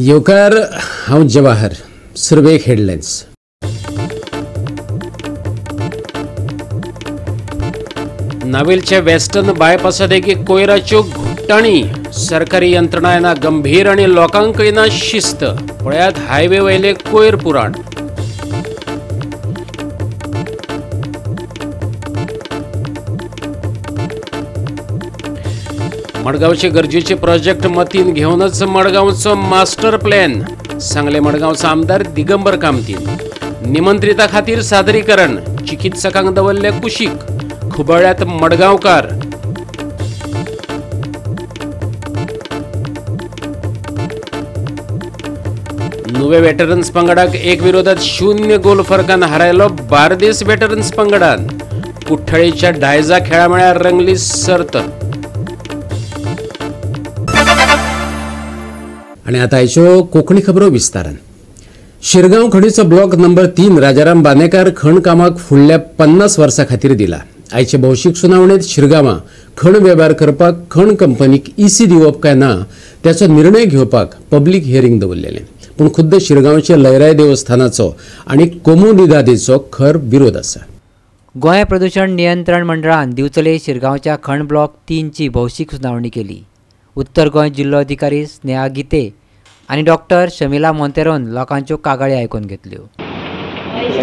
येवकार, हांव जवाहर. सुरवेक हेडलायन्स. नावेलच्या वेस्टर्न बायपासा देगेक कोयराच्यो घुट्टाणी. सरकारी यंत्रणा येना गंभीर आनी लोकांकय ना शिस्त. पळयात हायवे वयले कोयर पुराण. मडगांवचे गरजेचे प्रोजेक्ट मतीन घेवनच मडगांवचो मास्टर प्लॅन सांगले मडगांवचो आमदार दिगंबर कामतीन. निमंत्रिता खातीर सादरीकरण, चिकित्सकांक दवरले कुशीक. खुबळ्यात मडगांवकार. नुवे वेटरन्स पंगडाक 1 विरोधात 0 गोल फरकान हारायलो बार्देस वेटरन्स पंगडान. कुठ्ठळीच्या डायजा खेळामेळ्यार रंगली सर्त. आणि आता आयच्यो कोंकणी खबरो विस्तारान. शिरगांव खणीचो ब्लॉक नंबर 3 राजाराम बांदेकार खण कामाक फुडल्या 50 वर्सां खातीर दिला. आयचे भौशीक सुनावणेंत शिरगांवां खण वेव्हार करपाक खण कंपनीक इसी दिवप काय ना त्याचो निर्णय घेवपाक पब्लीक हियरींग दवरलेलें. पूण खुद्द शिरगांवचे लयराय देवस्थानाचो आनी कोमुनिदादीचो खर विरोध आसा. गोंय प्रदूषण नियंत्रण मंडळान दिवचले शिरगांवच्या खण ब्लॉक 3ची भौशीक सुनावणी केली. उत्तर गोंय जिल्लोधिकारी स्नेहा गीते आनी डॉक्टर शमिला मोंतेरोन लोकांच्यो कागाळी आयकून घेतल्यो. आयज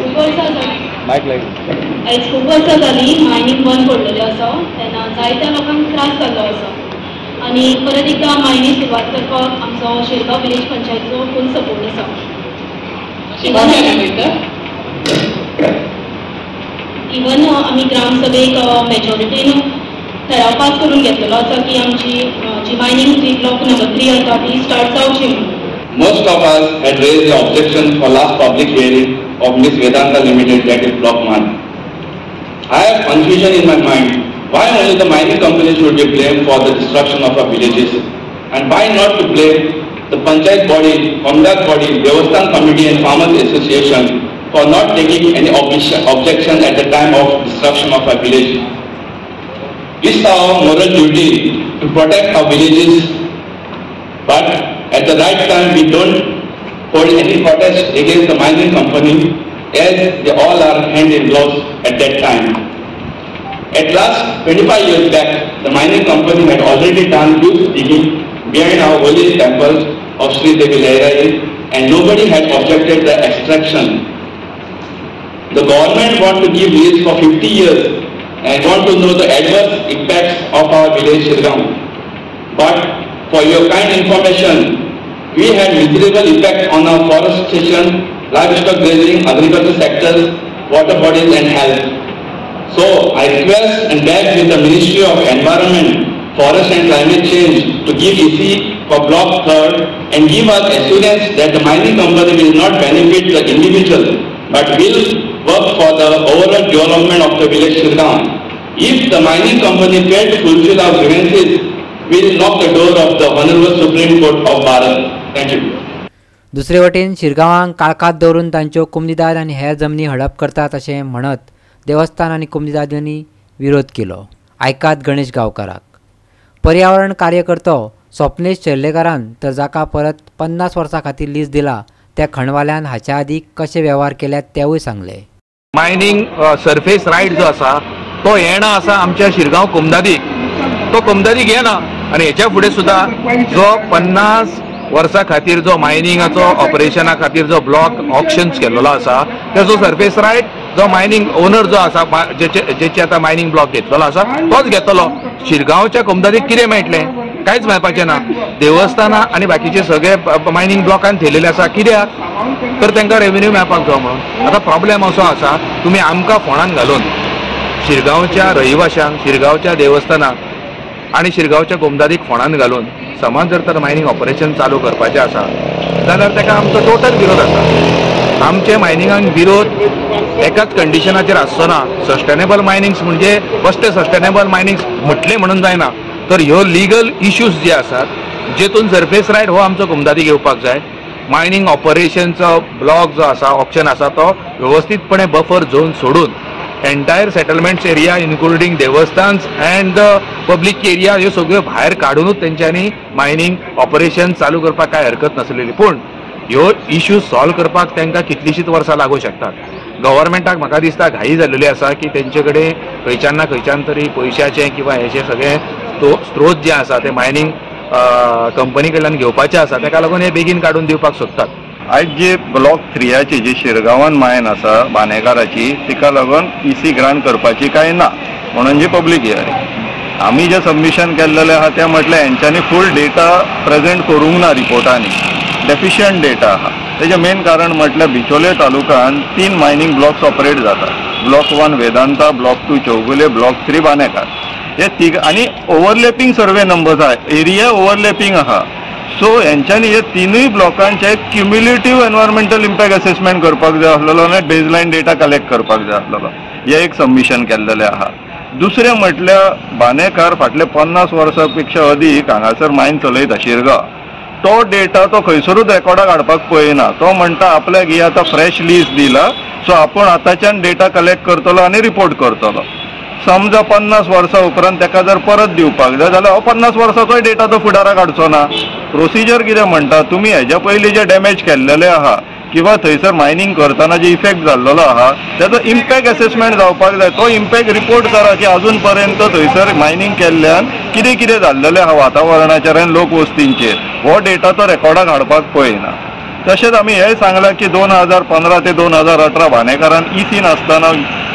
खूब वर्सां जाली मायनींग बंद पडलेलें आसा, तेन्ना जायत्या लोकांक त्रास जाल्लो आसा आनी परत एकदां मायनींग सुरवात करपाक आमचो शिरगांव विलेज पंचायतीचो फूल सपोर्ट आसा. इवन आमी ग्रामसभेक मेजॉरिटीन ठराव पास करून घेतलेलो आसा की आमची जी मायनींग जी ब्लॉक नंबर 3 आसा ती स्टार्ट जावची म्हणून. Most of us had raised the objection for last public hearing of Miss Vedanta Limited, that is Block 1. I have confusion in my mind why only the mining companies should be blamed for the destruction of our villages and why not to blame the panchayat body, Comdat body, Devasthan committee and farmers association for not taking any objection at the time of destruction of our village. It's our moral duty to protect our villages, but at the right time we don't hold any protest against the mining company as they all are hand in gloves at that time. At last, 25 years back, the mining company had already done huge digging behind our holy temples of Sri Devi Lairai and nobody had objected the extraction. The government want to give lease for 50 years and want to know the adverse impacts of our village Shirgaon. But for your kind information, we had miserable effect on our forestation, livestock grazing, agriculture sectors, water bodies and health. So I request and beg with the Ministry of Environment, Forest and Climate Change to give EC for Block 3rd and give us assurance that the mining company will not benefit the individual but will work for the overall development of the village Shirgaon. If the mining company failed to fulfill our grievances, we will knock the door of the Honorable Supreme Court of Bharat. Thank you. दुसरे वटेन शिरगांवांक काळखात दवरून तांच्यो कोमुनिदाद आनी हेर जमनी हडप करतात अशें म्हणत देवस्थान आनी कोमुनिदादांनी विरोध केलो. आयकात गणेश गांवकाराक. पर्यावरण कार्यकर्तो स्वप्नेश शेर्लेकारान तर जाका परत 50 वर्सां खातीर लीज दिला त्या खणवाल्यान हाच्या आदी कशे वेव्हार केल्यात तेवूय सांगले. मायनींग सरफेस रायट जो आसा तो येणा आसा आमच्या शिरगांव कोमदादीक, तो कोमदादीक येना आनी हेच्या फुडें सुद्दां जो 50 वर्सां खातीर जो मायनिंगाचो ऑपरेशना खातीर जो ब्लॉक ऑप्शन्स केल्लो आसा तेजो सरफेस रायट जो मायनींग ओनर जो आसा जेचे आतां मायनींग ब्लॉक घेतलेलो आसा तोच घेतलो. शिरगांवच्या कोमदादीक कितें मेळटलें? कांयच मेळपाचें ना. देवस्थानां आनी बाकीचे सगळे मायनींग ब्लॉकान थेयलेले आसा कित्याक तर तांकां रेवेन्यू मेळपाक जाय म्हणून. आतां प्रॉब्लेम असो आसा, तुमी आमकां फोंडान घालून शिरगांवच्या रहिवाशांक, शिरगांवच्या देवस्थानाक आनी शिरगांवच्या कोमदादीक फोंडान घालून समाज जर तर मायनींग ऑपरेशन चालू करपाचें आसा जाल्यार ताका आमचो टोटल विरोध आसा. आमचे मायनिंगाक विरोध एकाच कंडिशनाचेर आसचो ना. सस्टेनेबल मायनिंग्स म्हणजे बश्टे सस्टेनेबल मायनिंग्स म्हटलें म्हणून जायना, तर ह्यो लिगल इश्यूज जे आसात जेतून सरफेस रायट हो आमचो कोमदादीक येवपाक जाय. मायनींग ऑपरेशनचो ब्लॉक जो आसा ऑप्शन आसा तो वेवस्थीतपणे बफर झोन सोडून एंटायर सेटलमेंट्स एरिया इन्क्लुडींग देवस्थान्स अँड the public area ह्यो सगळ्यो भायर काडूनच तेंच्यांनी मायनींग ऑपरेशन चालू करपाक कांय हरकत नासलेली. पूण ह्यो इश्यू सॉल्व करपाक तांकां कितलींशींच वर्सां लागूं शकतात. गव्हर्मेंटाक म्हाका दिसता घाई जाल्लेली आसा की तेंचे कडेन खंयच्यान ना खंयच्यान तरी पयशाचें किंवा हेजे सगळे स्त्रोत जे आसा ते मायनींग कंपनी कडल्यान घेवपाचे आसा, ताका लागून हे बेगीन काडून दिवपाक सोदतात. आयज जे ब्लॉक 3 जी शिरगांवान मायन आसा बानेकाराची, तिका लागून इसी ग्रांट करपाची काय ना म्हणून जी पब्लीक हियरींग आमी जे सबमिशन केल्लेलें आहा तें म्हटल्यार हेंच्यांनी फूल डेटा प्रेजेंट करूंक ना, रिपोर्टांनी डेफिशियंट डेटा आहा. तेजें मेन कारण म्हटल्यार बिचोले तालुक्यान 3 मायनींग ब्लॉक्स ऑपरेट जातात, block 1 Vedanta, block 2 Chowgule, block 3 Banekar. हे तीग आनी ओवरलॅपींग सर्वे नंबर्स आहा, एरिया ओवरलॅपींग आहा. सो हेंच्यांनी हे तिनूय ब्लॉकांचे क्युम्युलेटीव एनवायरमेंटल इम्पॅक्ट असेसमेंट करपाक जाय आसलेलो आनी बेजलायन डेटा कलेक्ट करपाक जाय आसलेलो. हें एक सबमिशन केल्लेलें आहा. दुसरें म्हटल्यार बानेकार फाटले 50 वर्सां पेक्षा अदीक हांगासर मायन चलयता शिरगांव, तो डेटा तो खंयसरूच रेकॉर्डाक हाडपाक पळयना. तो म्हणटा आपल्याक ही आतां फ्रेश लीज दिला, सो आपूण आतांच्यान डेटा कलेक्ट करतलो आनी रिपोर्ट करतलो. समजा 50 वर्सां उपरांत ताका जर परत दिवपाक जाय जाल्यार हो 50 वर्साचोय डेटा तो फुडाराक हाडचो ना. प्रोसिजर कितें म्हणटा, तुमी हेज्या पयलीं जे डॅमेज केल्लेले आहा किंवा थंयसर मायनींग करतना जे इफेक्ट जाल्लेलो आहा तेजो इम्पॅक्ट एसेसमेंट जावपाक जाय. तो इम्पॅक्ट रिपोर्ट करा की अजून पर्यंत थंयसर मायनींग केल्ल्यान कितें कितें जाल्लेलें आहा वातावरणाचेर आनी लोकवस्तींचेर, हो डेटा तो रेकॉर्डाक हाडपाक पळयना. तशेंच आमी हेंय सांगलां की 2015 ते 2018 बानेकारान इसी नासतना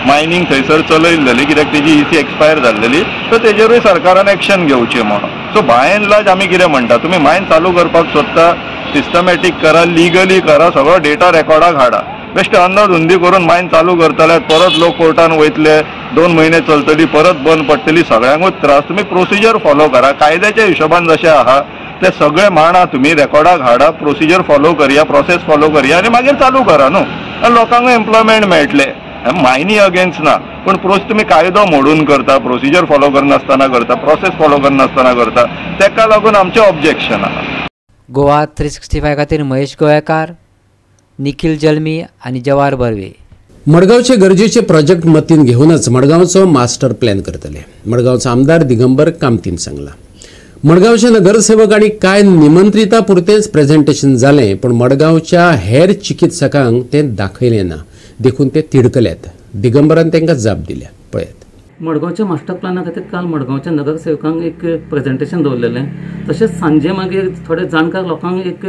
मायनींग थंयसर चलयल्लेली, कित्याक तेजी इसी एक्सपायर जाल्लेली, सो तेजेरूय सरकारान एक्शन घेवचें म्हणून. सो बाय एंड लार्ज आमी कितें म्हणटा, तुमी मायन चालू करपाक सोदता सिस्टमॅटीक करा, लिगली करा, सगळो डेटा रेकॉर्डाक हाडा. बेश्टे अंदाधुंदी करून मायन चालू करतले परत लोक कोर्टान वयतले, 2 म्हयने चलतली परत बंद पडटली, सगळ्यांकूच त्रास. तुमी प्रोसिजर फॉलो करा, कायद्याच्या हिशोबान जशें आहा ते सगळे मांडा, तुमी रेकॉर्डाक हाडा, प्रोसिजर फॉलो करया, प्रोसेस फॉलो करया आनी मागीर चालू करा न्हू, आनी लोकांकूय एम्प्लॉयमेंट मेळटलें. मायनी अगेन्स्ट ना, पूण तुमी कायदो मोडून करता, प्रोसिजर फॉलो करनासतना करता, प्रोसेस फॉलो करनासतना करता, तेका लागून आमचें ऑब्जेक्शन आहा. गोवा 365 खातीर महेश गोवेकार, निखिल जल्मी आनी जवाहर बर्वे. मडगांवचे गरजेचे प्रोजेक्ट मतीन घेवनच मडगांवचो मास्टर प्लॅन करतले, मडगांवचो आमदार दिगंबर कामतीन सांगला. मडगांवचे नगरसेवक आनी कांय निमंत्रिता पुरतेंच प्रेझेंटेशन जालें, पूण मडगांवच्या हेर चिकित्सकांक तें दाखयलें ना, देखून ते तिडकल्यात. दिगंबरान तांकां जाप दिल्या, पळयात. मडगांवच्या मास्टर प्लॅना खातीर काल मडगांवच्या नगरसेवकांक एक प्रेझेंटेशन दवरलेलें, तशेंच सांजे मागीर थोडे जाणकार लोकांक एक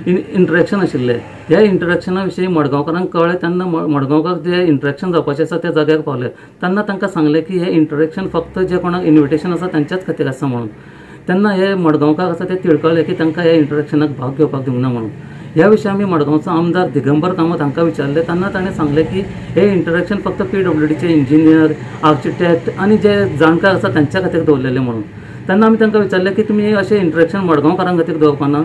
इंटरेक्शन आशिल्लें. ह्या इंटरेक्शना विशीं मडगांवकारांक कळ्ळें तेन्ना मडगांवकार जे इंटरेक्शन जावपाचें आसा त्या जाग्यार पावले तेन्ना तांकां सांगलें की हें इंटरेक्शन फक्त जे कोणाक इन्विटेशन आसा तांच्याच खातीर आसा म्हणून. तेन्ना हे मडगांवकार आसा ते तिडकले की तांकां ह्या इंटरेक्शनाक भाग घेवपाक दिवंक ना म्हणून. ह्या विशीं आमी मडगांवचो आमदार दिगंबर कामत हांकां विचारलें तेन्ना ताणें सांगलें की हे इंटरेक्शन फक्त PWDचे इंजिनियर, आर्किटेक्ट आनी जे जाणकार आसा तांच्या खातीर दवरलेले म्हणून. तेन्ना आमी तांकां विचारलें की तुमी अशें इंटरेक्शन मडगांवकारां खातीर दवरपाना,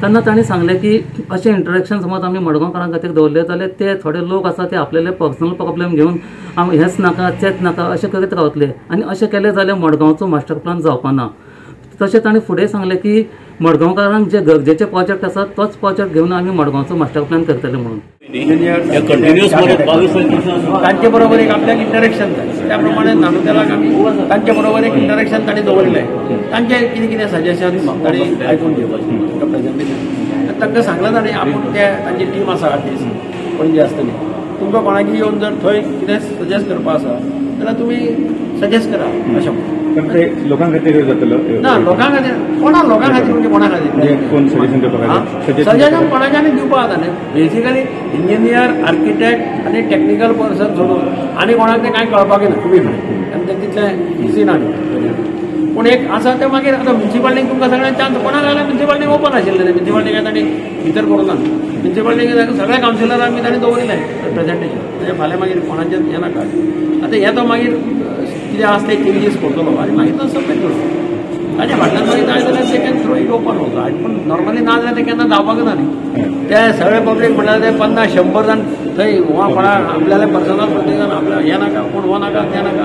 तेन्ना तांणी सांगलें की अशें इंटरेक्शन समज आमी मडगांवकारां खातीर दवरलें जाल्यार ते थोडे लोक आसा ते आपलेले पर्सनल प्रॉब्लेम घेवन आमी हेंच नाका तेंच नाका अशें करीत रावतले आनी अशें केलें जाल्यार मडगांवचो मास्टर प्लॅन जावपाना. तशें ताणें फुडें सांगलें की मडगांवकारांक जे गरजेचे प्रोजेक्ट आसा तोच प्रोजेक्ट घेवन आमी मडगांवचो मास्टर प्लॅन करतले म्हणून. तांचे बरोबर एक आपल्याक इंटरेक्शन जाय, त्या प्रमाणे नानुतेलाक आमी तांचे बरोबर एक इंटरेक्शन तांणी दवरिल्लें, तांचे कितें कितें सजेशन तांणी आयकून घेवपाचें प्रेझेंटेशन तांकां सांगलां तांणी आपूण ते तांची टीम आसा आर्टिस्ट पणजे आसतली, तुमकां कोणाकी येवन जर थंय कितें सजेस्ट करपा आसा जाल्यार तुमी सजेस्ट करा अशें. पण ते लोकां खातीर जातलो ना, लोकां खातीर कोणा लोकां खातीर म्हणजे कोणा खातीर कोण सजेशन दिवपा खातीर सजेशन कोणाच्यानी दिवपा जाता न्ही. बेसिकली इंजिनियर, आर्किटेक्ट आनी टॅक्निकल पर्सन सोडून आनी कोणाक तें कांय कळपाक ना तुमी आनी तें तितलें इजी ना. पूण एक आसा तें मागीर आतां म्युनिसिपालिटीक तुमकां सगळ्यांक चान्स कोणाक जाल्यार म्युनिसिपालिटीक ओपन आशिल्लें, म्युनिसिपालिटी काय तांणी भितर करूं ना, म्युनिसिपालिटीक सगळ्या कावन्सिलरांक बी तांणी दवरिल्लें प्रेझेंटेशन, म्हणजे फाल्यां मागीर कोणाचें हें नाका. आतां हें तो मागीर कितें आसा ते चेंजीस करतलो आनी मागीर तो सबमीट करतलो, ताच्या फाटल्यान मागीर जाय जाल्यार ते can throw it open वता. पूण नॉर्मली ना जाल्यार ते केन्ना जावपाक ना न्ही, ते सगळे पब्लीक म्हणल्यार ते 50-100 जाण थंय हो कोणा आपल्याला पर्सनल प्रत्येक आपल्या हें नाका, कोण हो नाका तें नाका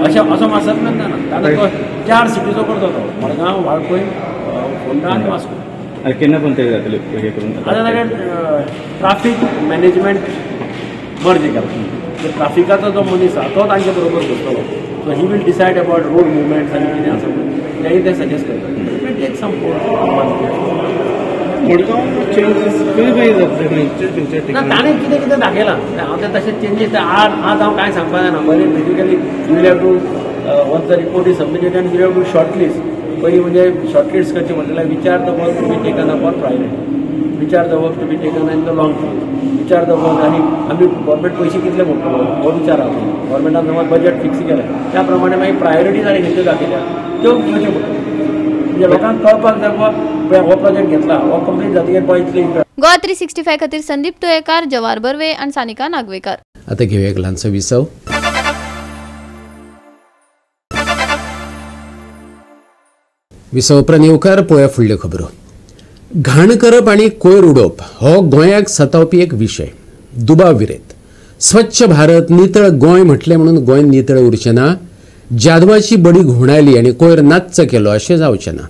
अशें असो मास्टर प्लॅन जायना. आतां तो 4 सिटीचो करता तो, मडगांव, वाळपय, फोंडा आनी वास्को. केन्ना पण ते जातले हे करून आतां ताणें ट्राफीक मॅनेजमेंट मर्ज केलां, ट्राफिकाचो जो मनीस आसा तो तांचे बरोबर बसतलो. So he will decide about road movements आनी कितें आसा तेय ते सजेस्ट करतात. It will take some ना ताणें कितें कितें दाखयलां हांव तें तशें चेंजीस आज हांव कांय सांगपाक जायना. बरें, basically you will have to once the report is submitted and you have to short list. पयलीं म्हणजे शॉर्ट लिस्ट करची म्हणटल्यार which are the work to be taken up on priority, which are the work to be taken in the long term, which are the work आनी आमी government पयशे कितले मोडटलो हो विचार आसा. गव्हर्मेंटान समज बजेट फिक्स केलें त्या प्रमाणे मागीर प्रायोरिटीज आनी खंयच्यो दाखयल्या त्यो घेवच्यो पडटल्यो. म्हणजे लोकांक कळपाक जाय बाबा हो प्रोजेक्ट घेतला हो कंप्लीट जातकीर बाबा इतले इंट्रस्ट. गोवा 365 खातीर संदीप तुयेकार, जवाहर बर्वे आनी सानिका नागवेकर. आता घेऊया एक ल्हानसो विसव. विसव उपरांत येवकार पळोवया फुडल्यो खबरो. घाण करप आनी कोयर उडोवप हो गोंयाक सतावपी एक विशय. दुबाव विरेत स्वच्छ भारत नितळ गोंय म्हटलें म्हणून गोंय नितळ उरचें ना. जादवाची बडी घुंवडायली आनी कोयर नाच्च केलो अशें जावचें ना.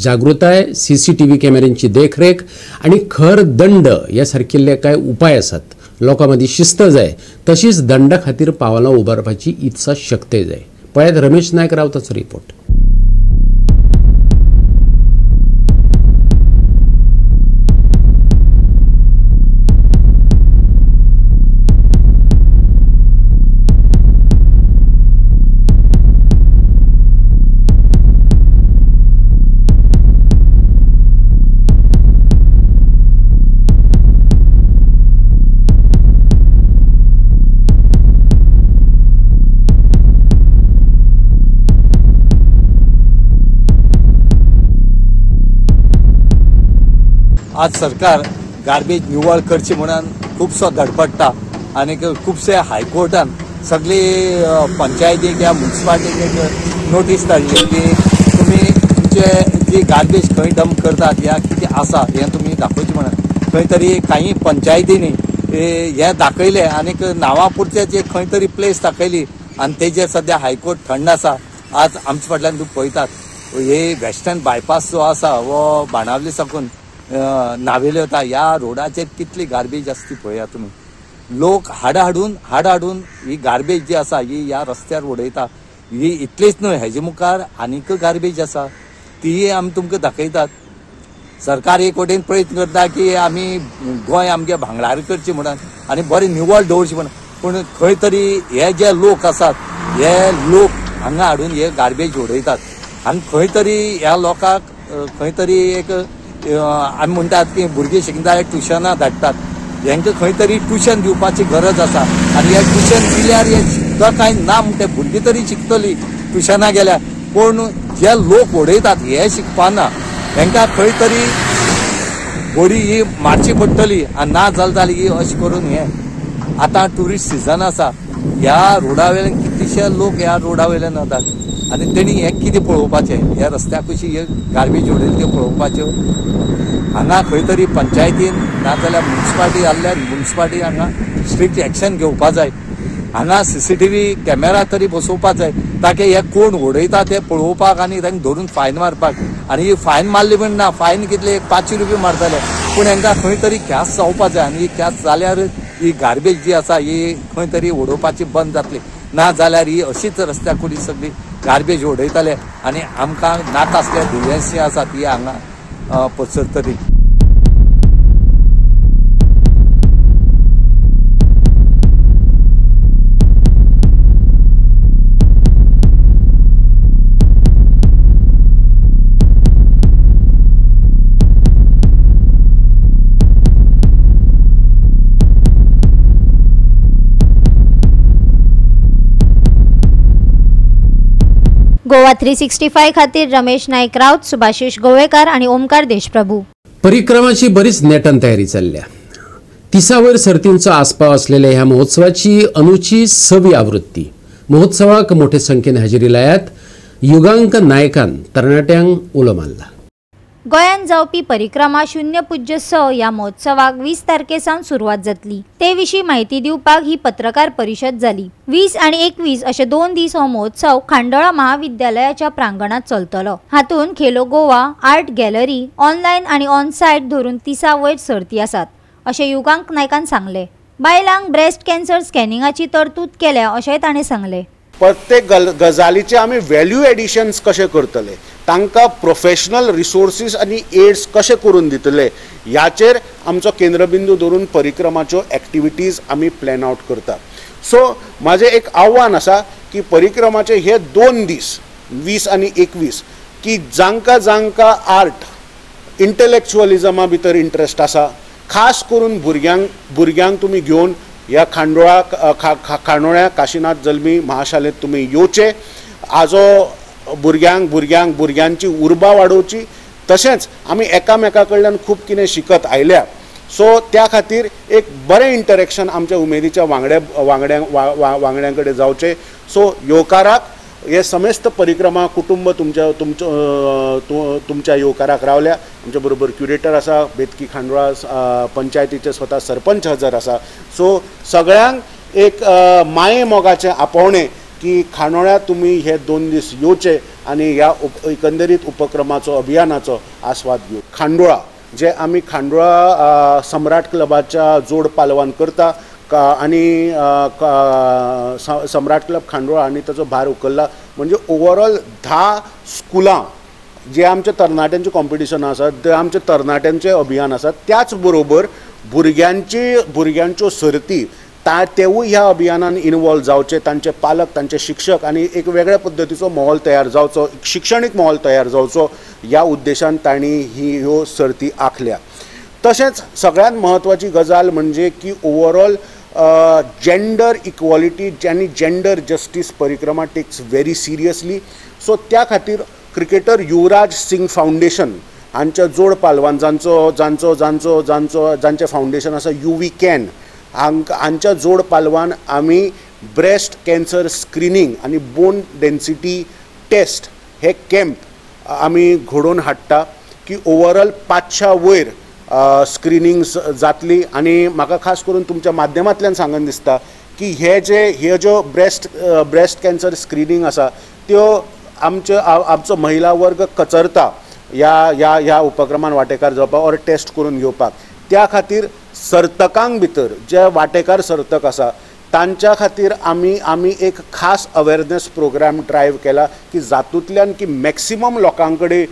जागृताय, CCTV कॅमेऱ्यांची देखरेख आनी खर दंड ह्या सारकिल्ले कांय उपाय आसात. लोकां मदीं शिस्त जाय, तशीच दंडा खातीर पावलां उबारपाची इत्सा शक्तय जाय. पळयात रमेश नायक रावताचो रिपोर्ट. आज सरकार गार्बेज निवळ करची म्हणून खुबसो धडपडटा आनी खुबशे हायकोर्टान सगळी पंचायतीक या म्युनिसिपालिटीक नोटीस धाडली की तुमी तुमचे जी गार्बेज खंय डंप करतात या कितें आसा हें तुमी दाखोवचें म्हणून. खंय तरी काही पंचायतींनी हें दाखयलें आनी नांवा पुरतें जे खंय तरी प्लेस दाखयली आनी तेजेर सद्या हायकोर्ट थंड आसा. आज आमचे फाटल्यान तुमी पळयतात हे वेस्टर्न बायपास जो आसा हो बाणावली साकून नावेले वता ह्या रोडाचेर कितली गार्बेज आसता ती पळया तुमी. लोक हाड हाडून ही गार्बेज जी आसा ही ह्या रस्त्यार उडयता. ही इतलीच न्हय, हेजे मुखार आनीक गार्बेज आसा तीय आमी तुमकां दाखयतात. सरकार एक वटेन प्रयत्न करता की आमी गोंय आमगे भांगरार करचें म्हणून आनी बरें निवळ दवरचें म्हणून, पूण खंय तरी हे जे लोक आसात हे लोक हांगा हाडून हे गार्बेज उडयतात आनी खंय तरी ह्या लोकांक खंय तरी एक आमी म्हणटात की भुरगीं शिकता जाल्यार ट्युशनां धाडटात, हेंकां खंय तरी ट्युशन दिवपाची गरज आसा आनी हे ट्युशन दिल्यार हे शिकता कांय ना म्हणटा भुरगीं तरी शिकतलीं ट्युशनां गेल्यार, पूण जे लोक उडयतात हे शिकपाना. हेंकां खंय तरी बडी ही मारची पडटली आनी ना जालें जाल्यार ही अशें करून हे आतां ट्युरिस्ट सिजन आसा ह्या रोडा वयल्यान कितलेशे लोक ह्या रोडा वयल्यान वतात आनी तेणी हें कितें पळोवपाचें, ह्या रस्त्या कुशी हे गार्बेज उडयले तें पळोवपाच्यो. हांगा खंय तरी पंचायतीन नाजाल्यार म्युनिसिपालिटी जाल्यार म्युनिसिपालिटी हांगा स्ट्रिक्ट एक्शन घेवपा जाय. हांगा CCTV camera तरी बसोवपा जाय ताकी हे कोण उडयता ते पळोवपाक आनी तांकां धरून फायन मारपाक. आनी ही फायन मारली म्हण ना, फायन कितले एक 500 रुपया मारतले, पूण हांकां खंय तरी ख्यास जावपा जाय आनी ही ख्यास जाल्यार ही गार्बेज जी आसा ही खंय तरी उडोवपाची बंद जातली, ना जाल्यार ही अशीच रस्त्या कुडी सगळी गार्बेज उडयतले आनी आमकां नाका आसल्या दुयेंसी आसा ती हांगा पसरतली. गोवा 365 खातीर रमेश नायक राऊत, सुभाषिष गोवेकर आणि ओमकार देशप्रभू. परिक्रमाची बरीच नेटान तयारी चालल्या. 30 वयर सर्तींचो आस्पाव असलेल्या ह्या महोत्सवाची अनुची 6वी आवृत्ती. महोत्सवाक मोठे संख्येन हजेरी लायात. युगांक नायकान तरणाट्यांक उलो मारला. गोंयांत जावपी परिक्रमा 0.6 ह्या महोत्सवाक 20 तारखे सावन सुरवात जातली. ते विशीं म्हायती दिवपाक ही पत्रकार परिशद जाली. 20 आनी 21 अशे 2 दीस हो महोत्सव खांडोळा महाविद्यालयाच्या प्रांगणात चलतलो. हातूंत Khelo Goa, art gallery, online आनी ऑन सायट धरून 30 वयर सर्ती आसात अशें युगांक नायकान सांगलें. बायलांक ब्रेस्ट कॅन्सर स्कॅनिंगाची तरतूद केल्या अशेंय ताणें सांगलें. प्रत्येक गजालीचे आमी व्हॅल्यू एडिशन्स कशें करतले, तांकां प्रोफेशनल रिसोर्सीस आनी एड्स कशें करून दितले ह्याचेर आमचो केंद्रबिंदू धरून परिक्रमाच्यो एक्टिविटीज आमी प्लॅन आवट करता. सो म्हाजें एक आव्हान आसा की परिक्रमाचे हे 2 दीस 20 आनी 21 की जांकां जांकां आर्ट इंटलेक्चुअलिजमा भितर इंट्रस्ट आसा, खास करून भुरग्यांक तुमी घेवन ह्या खांडोळ्या काशीनाथ जल्मी महाशालेंत तुमी येवचे. आजो भुरग्यांक भुरग्यांक भुरग्यांची उर्बा वाडोवची, तशेंच आमी एकामेका कडल्यान खूब कितें शिकत आयल्या. सो त्या खातीर एक बरें इंटरेक्शन आमच्या उमेदीच्या वांगड्यां कडेन जावचें. सो येवकाराक हे समेस्त परिक्रमा कुटुंब तुमच्या तुमच्या तुमच्या येवकाराक रावल्या. आमच्या बरोबर क्युरेटर आसा, बेतकी खांडोळा पंचायतीचे स्वता सरपंच हजर आसा. सो सगळ्यांक एक माये मोगाचें आपोवणें की खांडोळ्या तुमी हे 2 दीस येवचे आनी ह्या एकंदरीत उपक्रमाचो अभियानाचो आस्वाद घेवं. खांडोळा जे आमी खांडोळा सम्राट क्लबाच्या जोड पालवान करता आनी सम्राट क्लब खांडोळा आनी ताचो भार उखल्ला. म्हणजे ओवरऑल 10 स्कुलां जे आमच्या तरणाट्यांचें कॉम्पिटिशन आसा, ते आमच्या तरणाट्यांचें अभियान आसा, त्याच बरोबर भुरग्यांच्यो सर्ती तेवूय ह्या अभियानान इनवॉल्व जावचे, तांचे पालक, तांचे शिक्षक आनी एक वेगळ्या पद्दतीचो माहोल तयार जावचो, शिक्षणीक माहोल तयार जावचो ह्या उद्देशान तांणी ह्यो सर्ती आंखल्या. तशेंच सगळ्यांत म्हत्वाची गजाल म्हणजे की ओवरऑल जेंडर इक्वॉलिटी आनी gender justice Parikrama takes very seriously. So त्या खातीर क्रिकेटर युवराज सिंग फावंडेशन हांच्या जोड पालवान जांचो जांचो जांचो जांचो जांचें फावंडेशन आसा you we can हांच्या जोड पालवान आमी ब्रेस्ट कॅन्सर स्क्रिनींग आनी बोन डेन्सिटी टेस्ट हे कॅम्प आमी घडोवन हाडटा की ओवरऑल 500 वयर स्क्रिनींग्स जातली. आनी म्हाका खास करून तुमच्या माध्यमांतल्यान सांगन दिसता की हे जे हे ज्यो ब्रेस्ट कॅन्सर स्क्रिनींग आसा त्यो आमचो महिला वर्ग कचरता ह्या ह्या ह्या उपक्रमान वांटेकार जावपाक ऑर टेस्ट करून घेवपाक. त्या खातीर सर्तकांक भितर जे वांटेकार सर्तक आसा तांच्या खातीर आमी एक खास अवेरनेस प्रोग्राम ड्रायव्ह केला की जातूंतल्यान की मॅक्सिमम लोकां कडेन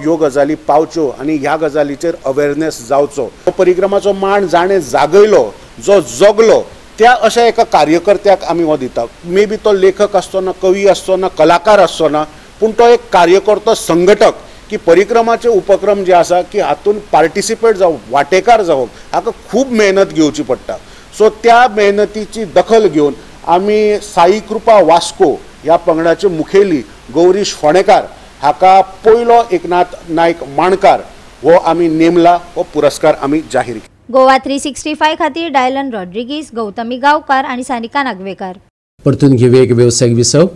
ह्यो गजाली पावच्यो आनी ह्या गजालीचेर अवेरनेस जावचो. परिक्रमाचो मान जाणें जागयलो, जो जगलो त्या अशा एका कार्यकर्त्याक आमी हो दिता. मे बी तो लेखक आसचो ना, कवी आसचो ना, कलाकार आसचो ना, पूण तो एक कार्यकर्तो, संघटक की परिक्रमाचे उपक्रम जे आसा की हातून पार्टिसिपेट जावप, वांटेकार जावप हाका खूब मेहनत घेवची पडटा. सो त्या मेहनतीची दखल घेवन आमी साई कृपा वास्को ह्या पंगडाचे मुखेली गौरीश फोंडेकार हाका पयलो एकनाथ नायक माणकार हो आमी नेमला, हो पुरस्कार आमी जाहीर केला. गोवा 365 खातीर डायलन रॉड्रिगीस, गौतमी गांवकार आनी सानिका नागवेकार. परतून घेवया एक वेवसायीक विसव.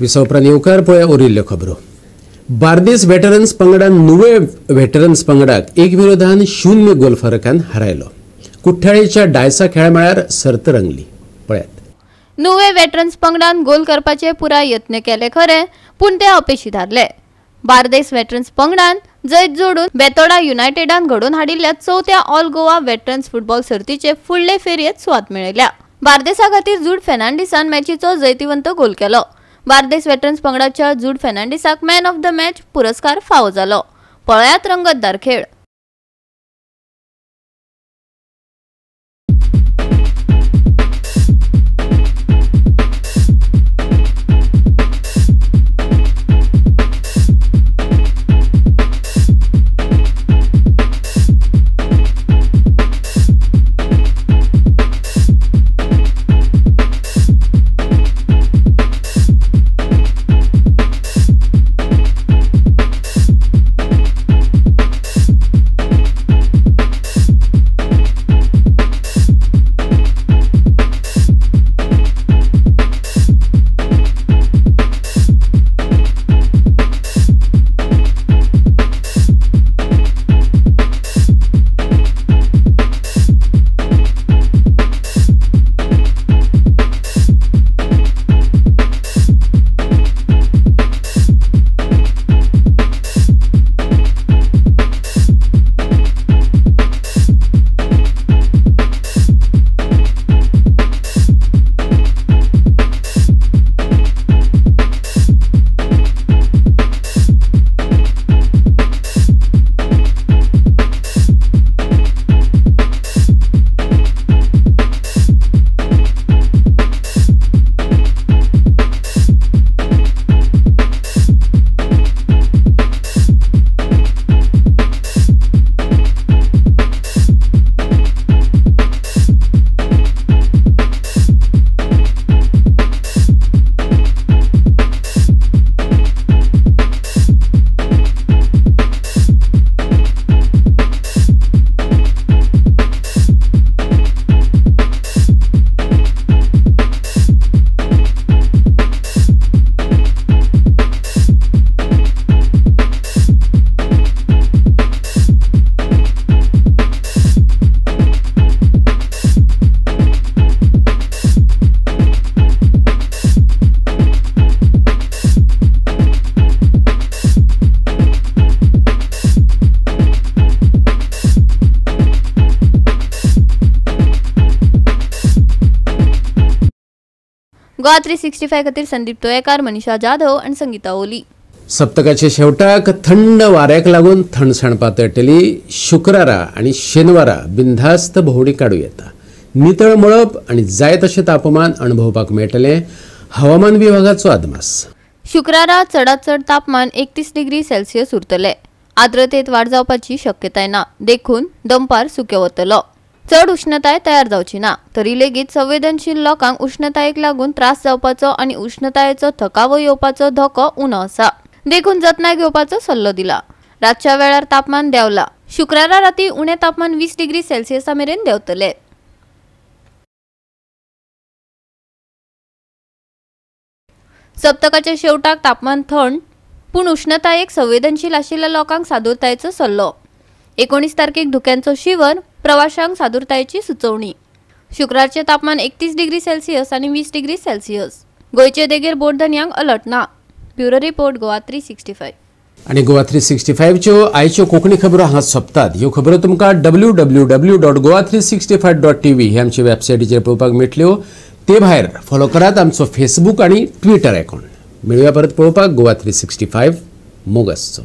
विसव उपरांत येवकार पळया उरिल्ल्यो खबरो. बार्देस वेटरन्स पंगडान नुवे वेटरन्स पंगडाक 1-0 गोल फरकान हरायलो. कुठ्ठाळेच्या डायसा खेळ म्हळ्यार सर्त रंगली. पळयात. नुवे वेटरन्स पंगडान गोल करपाचे पुराय यत्न केले खरे, पूण ते अपेशी थारले. बार्देस वेटरन्स पंगडान जैत जोडून बेतोडा युनायटेडान घडोवन हाडिल्ल्या 4थ्या ऑल गोवा वेटरन्स फुटबॉल सर्तीचे फुडले फेरयेंत सुवात मेळयल्या. बार्देसा खातीर जूड फेर्नांडीसान मॅचीचो जैतिवंत गोल केलो. बार्देस वेटरन्स पंगडाच्या जूड फेर्नांडीसाक मॅन ऑफ the match पुरस्कार फावो जालो. पळयात रंगतदार खेळ. गोवा 365 खातीर संदीप तोयेकार, मनीषा जाधव आनी संगीता ओली. सप्तकाच्या शेवटाक थंड वाऱ्याक लागून थंडसाण पातळटली. शुक्रारा आनी शेनवारा बिनधास्त भोंवडी काडूं येता. नितळ मळब आनी जाय तशें तापमान अणभवपाक मेळटलें. हवामान विभागाचो अदमास. शुक्रारा चडात चड तापमान 31 डिग्री सेल्सियस उरतले. आर्द्रतेत वाड जावपाची शक्यताय ना, देखून दंपार सुक्यो वतलो. चड उष्णताय तयार जावची ना, तरी लेगीत संवेदनशील लोकांक उष्णतायेक लागून त्रास जावपाचो आनी उष्णतायेचो थकावो येवपाचो धोको उणो आसा, देखून जतनाय घेवपाचो सल्लो दिला. रातच्या वेळार तापमान देंवला. शुक्रारा राती उणें तापमान 20 डिग्री सेल्सियसा मेरेन देंवतले. सप्तकाच्या शेवटाक तापमान थंड पूण उष्णतायेक संवेदनशील आशिल्ल्या लोकांक सादूरतायेचो सल्लो. 19 तारखेक धुक्यांचो शिवर, प्रवाशांक सादूरतायेची सुचोवणी. शुक्रारचें तापमान 31 डिग्री सेल्सियस आनी 20 डिग्री सेल्सियस. गोंयचे देगेर बोटधनयांक अलर्ट ना. Bureau report, Goa 365. आनी गोवा 365च्यो आयच्यो कोंकणी खबरो हांगा सोंपतात. ह्यो खबरो तुमकां www.goa365.tv ही आमची वेबसायटीचेर पळोवपाक मेळटल्यो. ते भायर फॉलो करात आमचो फेसबूक आनी ट्विटर अकाउंट. मेळुया परत पळोवपाक गोवा 365. मोग आसचो.